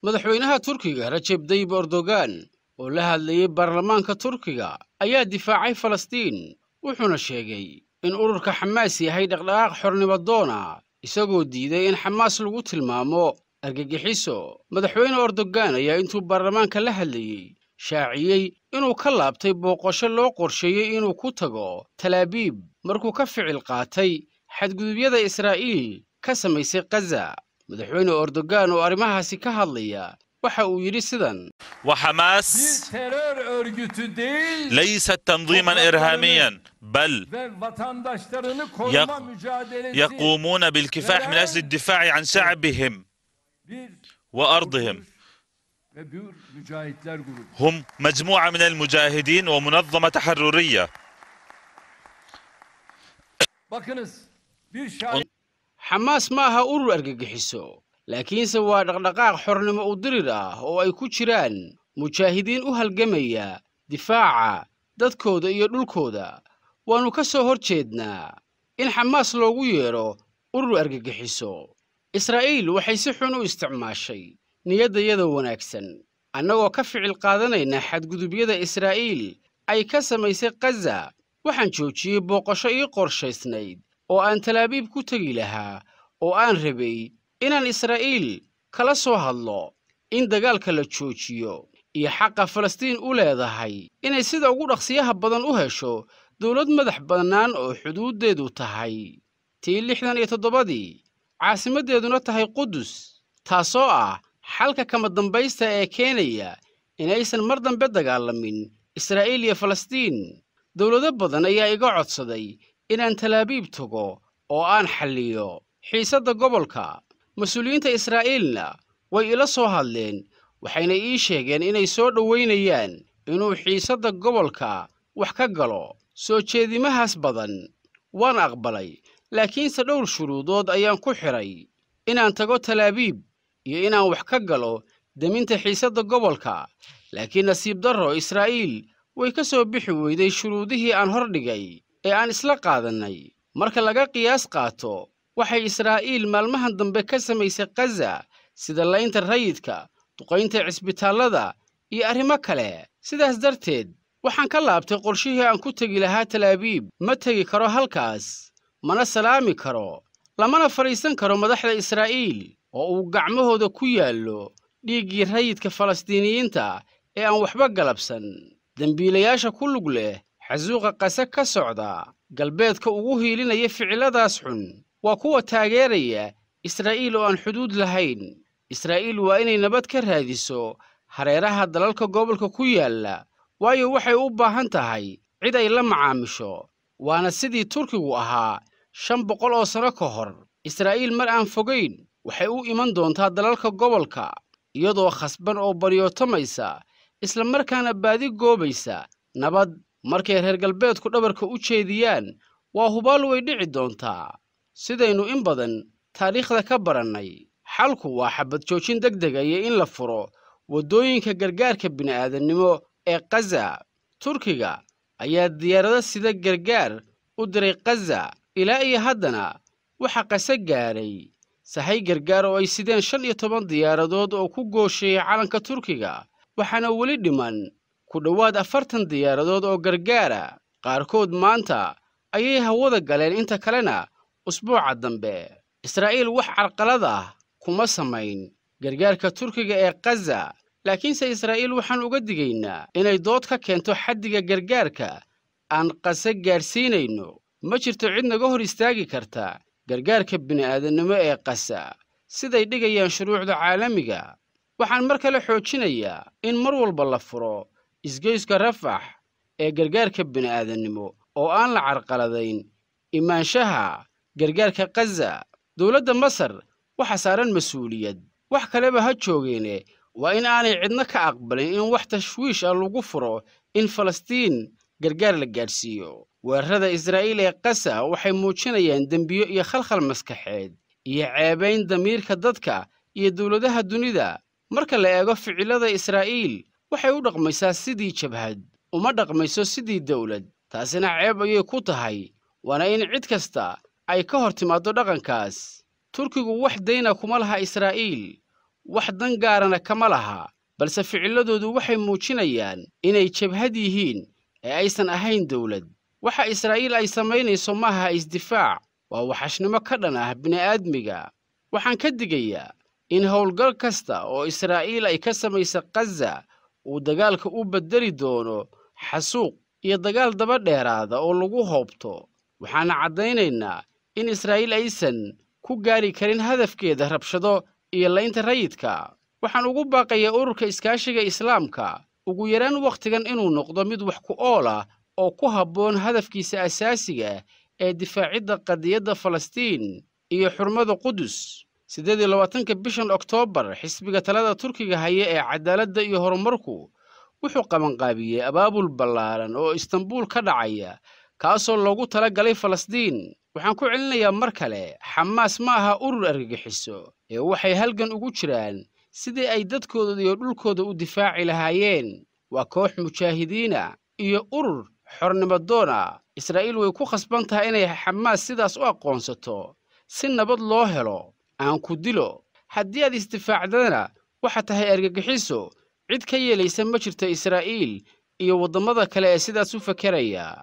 Madaxweynaha Turkiga Rajeb Dayib Erdogan oo la hadlayey baarlamaanka Turkiga ayaa difaacay Falastiin, wuxuuna sheegay in ururka Xamaas yahay dhaqdhaqaaq xornimadoona, isagoo diiday in Xamaas lagu tilmaamo argagixiso. Madaxweyne Erdogan ayaa intuu baarlamaanka la hadlayey shaaciyey inuu ka laabtay booqasho loo qorsheeyey inuu ku tago Talaabiib markuu ka ficil qaatay xadgudubyada Israa'iil ka samaysay Kaza. Madaxweyne Erdogan oo arrimahaasi ka hadlaya waxa uu yidhi sidan: وحماس bir terör örgütü değil ليست تنظيما إرهابيا، بل ve vatandaşlarını koruma mücadelesi يقومون بالكفاح من أجل الدفاع عن شعبهم bir وأرضهم. ve bir mücahitler grubu. هم مجموعة من المجاهدين ومنظمة تحررية. Bakınız, bir şahit Xamaas ma aha urur argagixiso, laakiinse waa dhaqdhaqaaq xornimo u dirir ah oo ay ku jiraan mujaahidiin u halgamaya difaaca dadkooda iyo dhulkooda. Waannu ka soo hor jeednaa in Xamaas loogu yeedho urur argagixiso. Israa'iil waxay si xun u isticmaashay niyaddayada wanaagsan. Annagoo ka ficil qaadanayna xadgudubyada Israa'iil ay ka samaysay Kaza, waxaan joojiyey booqasho ii qorshaysnayd oo aan Talaabiib ku tegi lahaa oo aan rabay inaan Israa'iil kala soo hadlo in dagaalka la joojiyo iyo xaqa Falastiin u leedahay inay sida ugu dhaqsiyaha badan u hesho dowlad madax bannaan oo xuduuddeedu tahay tii 67-dii, caasimaddeeduna tahay Qudus, taasoo ah xalka kama dambaysta ee keenaya inaysan mar dambe dagaalamin Israa'iil iyo Falastiin. Dowlado badan ayaa iga codsaday inaan Talaabiib tago oo aan xalliyo xiisadda gobolka. Mas-uuliyiinta Israa'iilna way ila soo hadleen, waxayna ii sheegeen inay soo dhowaynayaan inuu xiisadda gobolka wax ka galo. Soo jeedimahaas badan waan aqbalay, laakiinse dhowr shuruudood ayaan ku xidhay inaan tago Talaabiib iyo inaan wax ka galo deminta xiisadda gobolka. Laakiin nasiib darro, Israa'iil way ka soo bixi weyday shuruudihii aan hor dhigay ee aan isla qaadannay. Marka laga qiyaas qaato waxay Israa'iil maalmahan dambe ka samaysay Kaza, sida laynta rayidka, duqaynta cisbitaallada iyo arrimo kale, sidaas darteed waxaan ka laabtay qorshihii aan ku tegi lahaa Talaabiib. Ma tegi karo halkaas, mana salaami karo, lamana fadhiisan karo madaxda Israa'iil oo uu gacmahooda ku yaallo dhiiggii rayidka Falastiiniyiinta ee aan waxba galabsan. Dembiilayaasha ku lug leh xasuuqa Qase ka socda galbeedka ugu hiilinaya ficiladaas xun waa kuwa taageeraya Israa'iil oo aan xuduud lahayn. Israa'iil waa inay nabad ka raadiso hareeraha dalalka gobolka ku yaalla, waayo waxay u baahan tahay cid ay la macaamisho, waana sidii Turkigu ahaa 500 oo sano ka hor. Israa'iil mar aan fogayn waxay u iman doontaa dalalka gobolka iyadoo khasban oo baryootamaysa, isla markaana baadi goobaysa nabad. Markay reer galbeedku dhabarka u jeediyaan, waa hubaal way dhici doontaa, sidaynu in badan taariikhda ka barannay. Xalku waa xabad joojin deg dega iyo in la furo waddooyinka gargaarka bini'aadannimo ee Kaza. Turkiga ayaa diyaarado sida gargaar u diray Kaza. Ilaa iyo haddana waxaa Kase gaaray sahay gargaar oo ay sideen 15 diyaaradood oo ku goosheeyay calanka Turkiga, waxaana weli dhiman ku dhowaad 40 diyaaradood oo gargaara. Qaarkood maanta ayay hawada galeen, inta kalena usbuuca dambe. Israa'iil wax carqalad ah kuma samayn gargaarka Turkiga ee Kaza, laakiinse Israa'iil waxaan uga digaynaa inay dood ka keento xaddiga gargaarka aan Kase gaadhsiinayno. Ma jirto cid naga hor istaagi karta gargaarka bini'aadannimo ee Kasa siday dhigayaan shuruucda caalamiga. Waxaan mar kale xoojinayaa in mar walba la furo isgoyska Rafax ee gargaarka bini'aadannimo oo aan la carqaladayn imaanshaha gargaarka Kaza. Dowladda Masar waxa saaran mas-uuliyad, wax kaleba ha joogeene, waa in aanay cidna ka aqbalin in wax tashwiish ah lagu furo in Falastiin gargaar la gaadhsiiyo. Weerarada Israa'iil ee Kasa waxay muujinayaan dembiyo iyo khalkhal maskaxeed iyo ceebayn damiirka dadka iyo dowladaha dunida. Marka la eego ficilada Israa'iil, waxay u dhaqmaysaa sidii jabhad, uma dhaqmayso sidii dowlad. Taasina ceeb ayay ku tahay, waana in cid kasta ay ka hor timaaddo dhaqankaas. Turkigu wax dayna kuma laha Israa'iil. Wax dan gaarana kama laha, balse ficiladoodu waxay muujinayaan inay jabhad yihiin ee aysan ahayn dawlad. Waxa Israa'iil ay samaynayso maaha isdifaac, waa waxashnimo ka dhan ah bini'aadmiga. Waxaan ka digayaa in howlgal kasta oo Israa'iil ay ka samaysa Khaza uu dagaalka u beddeli doono xasuuq iyo dagaal daba dheeraada oo lagu hoobto. Waxaana caddaynaynaa in Israa'iil aysan ku gaari karin hadafkeeda rabshado iyo laynta rayidka. Waxaan ugu baaqayaa Ururka Iskaashiga Islaamka ugu yaraan wakhtigan inuu noqdo mid wax ku ool ah oo ku habboon hadafkiisa asaasiga ee difaacidda qadiyadda Falastiin iyo xurmada Qudus. 28-ka bishan Oktoobar, xisbiga talada Turkiga haya ee Cadaaladda iyo Horumarku wuxuu qabanqaabiyey abaabul ballaaran oo Istanbuul ka dhacaya, kaasoo loogu tala galay Falastiin. Waxaan ku celinayaa mar kale, Xamaas ma aha urur argagixiso ee waxay halgan ugu jiraan sidii ay dadkooda iyo dhulkooda u difaaci lahaayeen. Waa koox mujaahidiina iyo urur xornimadoon ah. Israa'iil way ku khasban tahay inay Xamaas sidaas u aqoonsato si nabad loo helo. Aan ku dilo haddii aad isdifaacdana waxa tahay argagixiso. Cid ka yeelaysa ma jirto Israa'iil iyo waddamada kale ee sidaas u fakeraya.